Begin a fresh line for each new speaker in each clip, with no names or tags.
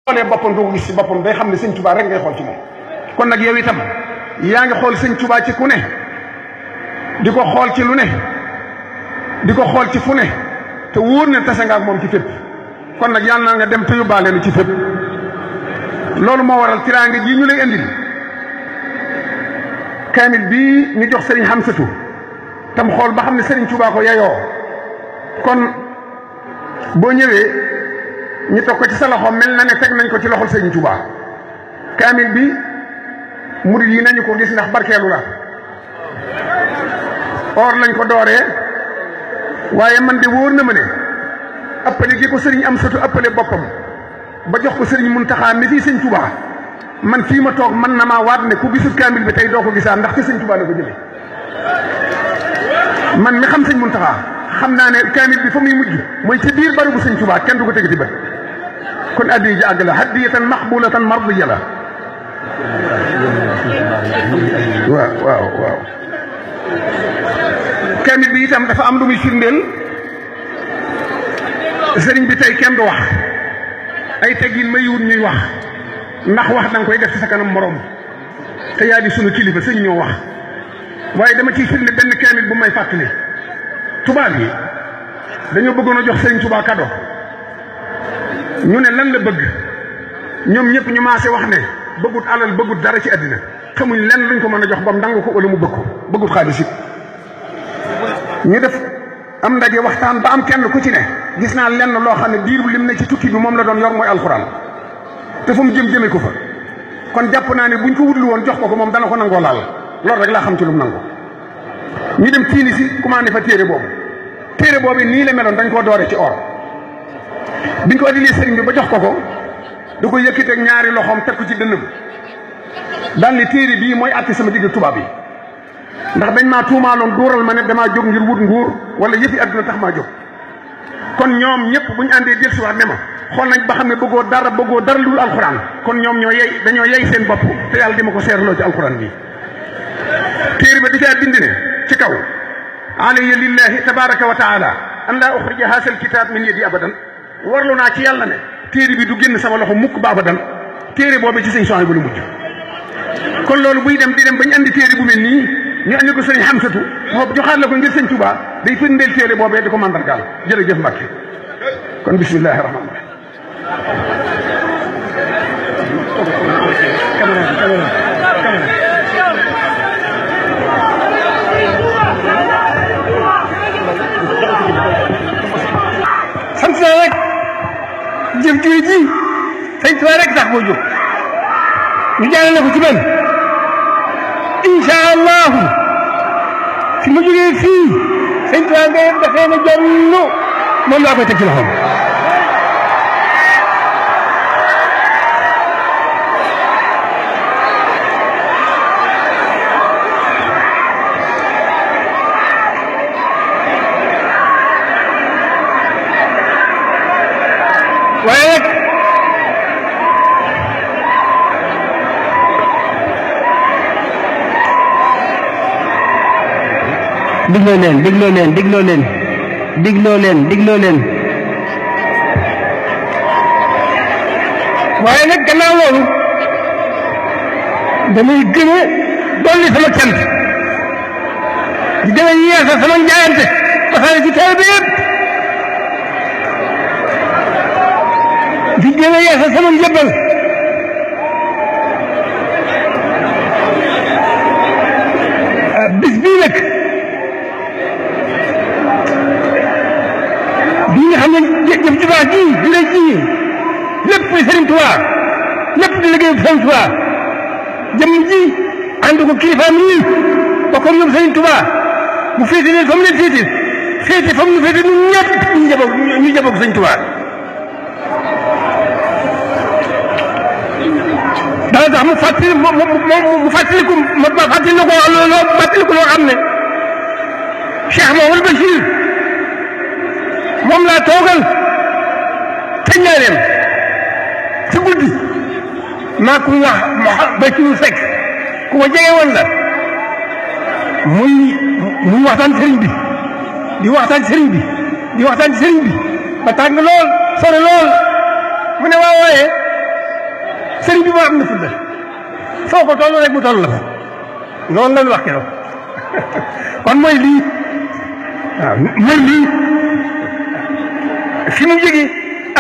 xoolee boppam doo ko gis ci boppam day xam ne sëñ Tuubaa rek ngay xool ci moom. kon nag yow itam yaa ngi xool sëñ Tuubaa ci ku ne di ko xool ci lu ne di ko xool ci fu ne te wóor na tase nga ak moom ci fépp. kon nag yàlla na nga dem te yóbbaale nu ci fépp loolu moo waral tiraanga ji ñu lay indil kaamil bii ñu jox sëriñ Hamsatu tam xool ba xam ne sëriñ Tuubaa ko yayoo kon boo ñëwee ñu teg ko ci sa loxo mel na ne teg nañ ko ci loxol sëriñ Tuubaa kaamil bi murid yi nañu ko gis ndax barkeelu la or lañ ko dooree waaye man de wóor na ma ne appale gi ko sëriñ Amsatu appale boppam ba jox ko sëriñ Muntaxa mi fii sëñ Tuubaa man fii ma toog man na maa waat ne ku gisul kaamil bi tey doo ko gisaat ndax ci sëñ Tuubaa la ko jëlee man mi xam sëñ Muntaxa xam naa ne kaamil bi fa muy mujj mooy ci biir barabu sëñ Tuubaa kenn du ko tegati bët kon addiya ji àgg la haddiyatan maqbulatan mardiya la waaw kaamil bi itam dafa am lu muy firndeel sëriñ bi tey kenn du wax ay teggin mayiwut ñuy wax ndax wax danga koy def ci sa kanam morom te yaa di sunu kilifa sëñ ñoo wax waaye dama ciy firnde benn kaamil bu may fàttali tubaab yi dañoo bëggoon a jox sëriñ Tuubaa kado ñu ne lan la bëgg ñoom ñëpp ñu maase wax ne bëggut alal bëggut dara ci àddina xamuñ lenn luñ ko mën a jox bam nangu ko wala mu bëgg ko bëggut xaalis it ñu def am ndaje waxtaan ba am kenn ku ci ne gis naa lenn loo xam ne diir bu lim ne ci tukki bi moom la doon yor mooy alxuraan te fu mu jëme ko fa kon jàpp naa ne buñ ko wutlu woon jox ko moom dana ko nangoo laal loolu rek laa xam ci lu mu nangu ñu dem tiini si commandé fa téere boobu nii la meloon dañ koo doore ci or biñ ko addilee sëriñ bi ba jox ko da ko yëkkiteeg ñaari loxoom teg ko ci dënnam daal ni téere bii mooy àtte sama digg tubaab yi ndax dañ maa tuumaaloon duural ma ne damaa jóg ngir wut nguur wala yëfi àdduna tax maa jóg kon ñoom ñëpp bu ñu àndee del siwaat ne ma xool nañ ba xam ne bëggoo dara lu dul alxuraan kon ñoom dañoo yey seen bopp te yàlla di ma ko seerloo ci alxuraan bi téere ba di caa bind ne ci kaw alayya lillahi tabaraka wa taala an laa uxrija haasal kitaab min yadi abadan warlu naa ci yàlla ne téere bi du génn sama loxo mukk ba abadan téere boobu ci sëñ Sohaybu bu lu mujj kon loolu buy dem di dem bañ andi téere bu mel nii ñu andi ko sëñ Hamsatu moo joxaat la ko ngir sëñ Tuubaa day firndeel téere boobee di ko mandargaal jërëjëf Mbàkke kon bismillahi rahmaani rahim sant naa rek jëf ji sëñ Tuubaa rek tax boo jóg ñu jaarale ko ci man incha allahu si ma jógee fii sëñ Tuubaa ngay dafee na jonn moom laa koy teg ci loxoom waaye nag digloo leen waaye nag gannaaw loolu damay gën a dolli sama cant di gën a yeesal sama njaayante tasaare ci taalibe yëpp di gën a yeesal sama njëbbal bis bii nag bii nga xam ne jëf ju baax ji di la ji lépp Sëriñ Tuubaa lépp di liggéey Sëriñ Tuubaa jëmm ji ànd ko kilifaam yi bokkoon ñoom Sëriñ Tuubaa mu féete leen fa mu leen féete fa mu ñu féete ñun ñëpp ñu jaboog Sëriñ Tuubaa dana tax mu fàttali mu fàttaliku ma fàttaliku loo xam ne Cheikh Mamadou Bachir moom laa toogal ca Njaaréem ci guddi maa ku wax Bachir Seck ku ma jege woon la muy waxtaan sëriñ bi di waxtaan sëriñ bi ba tàng lool sore lool mu ne waaw waaye
sëriñ bi moo am na fulla foo ko toll rek mu toll la fa noonu lañ wax keroog kon mooy lii waaw mooy lii fi mu jógee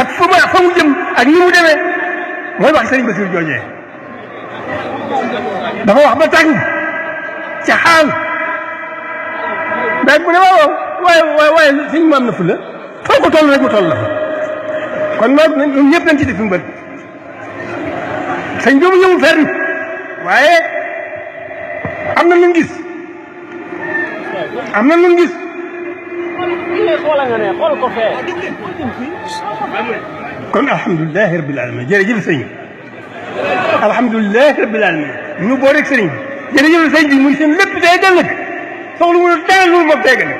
ak fa mu jëm ak ni mu demee mooy wax sëriñ Bassirou joojee dafa wax ba tàng ca xaal daal mu ne waaw waaye sëriñ mu am na fulla foo ko toll rek mu toll la fa kon ñun ñëpp nañ ci def suñu bët sëñ bi mu ñëwul fenn waaye am na lu ñu gis am na lu ñu gis kon alhamdulilahi rabbil alamin jërëjëf sëñ bi alhamdulilahi rabbil alamin ñu boo rek sëriñ bi jërëjëf sëñ bi muy seen lépp day dal nag soxla mu dara loolu moom tegal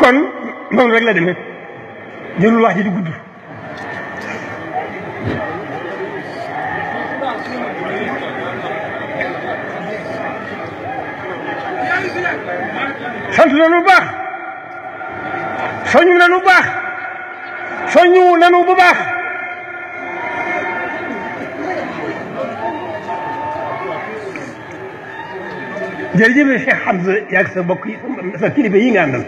kon noonu rek la demee jërul wax ji di gudd sant nañu bu baax soñu nañu bu baax soñu nañu bu baax jërëjëf Cheikh Hamza yaag sa bokk yi sa kilifa yi nga àndal